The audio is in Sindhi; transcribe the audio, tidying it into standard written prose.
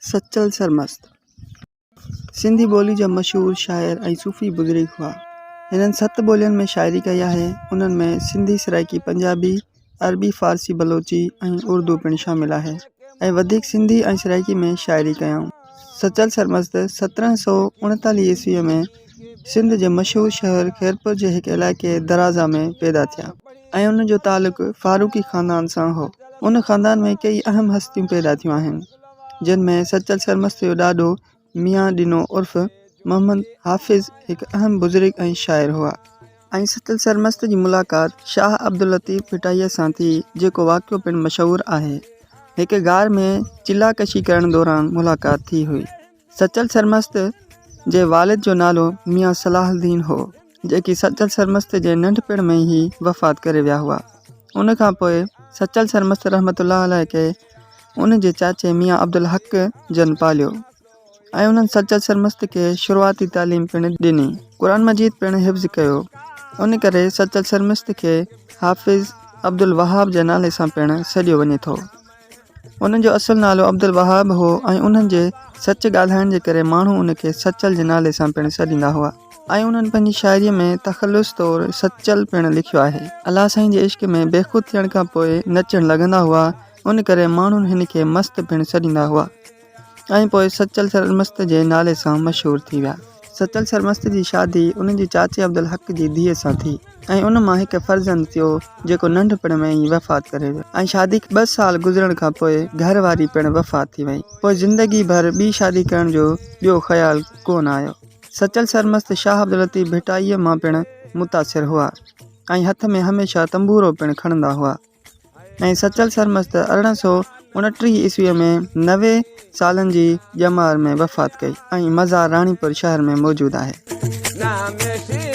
سچل سرمست سنڌي ٻولي جا مشهور شاعر ۽ صوفي بزرگ هئا. هنن ست ٻولين ۾ شاعري ڪئي آهي. انهن ۾ سنڌي، سرائيڪي، پنجابي، عربي، فارسي، بلوچي ۽ اردو پڻ شامل آهي ۽ وڌيڪ سنڌي ۽ سرائيڪي ۾ شاعري ڪيائون. سچل سرمست 1739 عيسويء ۾ سنڌ جي مشهور شهر خيرپور جي هڪ علائقي درازا ۾ پيدا ٿيا ۽ ان جو تعلق فاروقي خاندان سان هو. ان خاندان ۾ ڪيئي اهم هستيون پيدا ٿيون آهن، جن ۾ سچل سرمست جو ڏاڏو ميان ڏنو عرف محمد حافظ هڪ اهم بزرگ ۽ شاعر هئا. ۽ سچل سرمست جي ملاقات شاهه عبداللطيف ڀٽائيء سان ٿي، جيڪو واقعو پڻ مشهور آهي. هڪ غار ۾ چلا ڪشي ڪرڻ دوران ملاقات ٿي هئي. سچل سرمست جي والد جو نالو ميان صلاح الدين هو، جيڪي سچل سرمست جي ننڍپڻ ۾ ئي وفات ڪري ويا هئا. ان کان پوء سچل سرمست رحمة الله عليه کي ان جي چاچي ميان عبدالحق جن پاليو. ۽ انهن سچل سرمست کي شروعاتي تعليم پڻ ڏني. قرآن مجيد پڻ حفظ ڪيو. ان ڪري سچل سرمست کي حافظ عبدالوهاب جي نالي سان پڻ سڏيو وڃي ٿو. انهن جو اصل نالو عبدالوهاب هو ۽ انهن جي سچ ڳالهائڻ جي ڪري ماڻهو ان کي سچل جي نالي سان پڻ سڏيندا هئا ۽ انهن پنهنجي شاعريء ۾ تخلص طور سچل پڻ لکيو آهي. الله سائين جي عشق ۾ بيخود ٿيڻ کان پوء نچڻ لڳندا هئا، ان ڪري ماڻهن هن کي مست پڻ سڏيندا هئا. ۽ پوء سچل سرمست جي نالي سان مشهور ٿي ويا. سچل سرمست جي شادي ان جي چاچي عبدالحق جي ڌيء سان ٿي ۽ ان مان هڪ فرزند ٿيو جيڪو ننڍپڻ ۾ ئي وفات ڪري ويو ۽ شادي کي ٻه سال گذرڻ کان پوء گهر واري پڻ وفات ٿي وئي. پوء زندگي ڀر ٻي شادي ڪرڻ جو ٻيو خيال ڪو نه آيو. سچل سرمست شاهه عبداللطيف ڀٽائيء مان پڻ متاثر هئا ۽ هٿ ۾ هميشه تنبورو پڻ کڻندا هئا. ۽ سچل سرمست 1829 عيسويء ۾ 90 سالن جي ڄمار ۾ وفات ڪئي ۽ مزار راڻيپور شهر ۾ موجود آهي.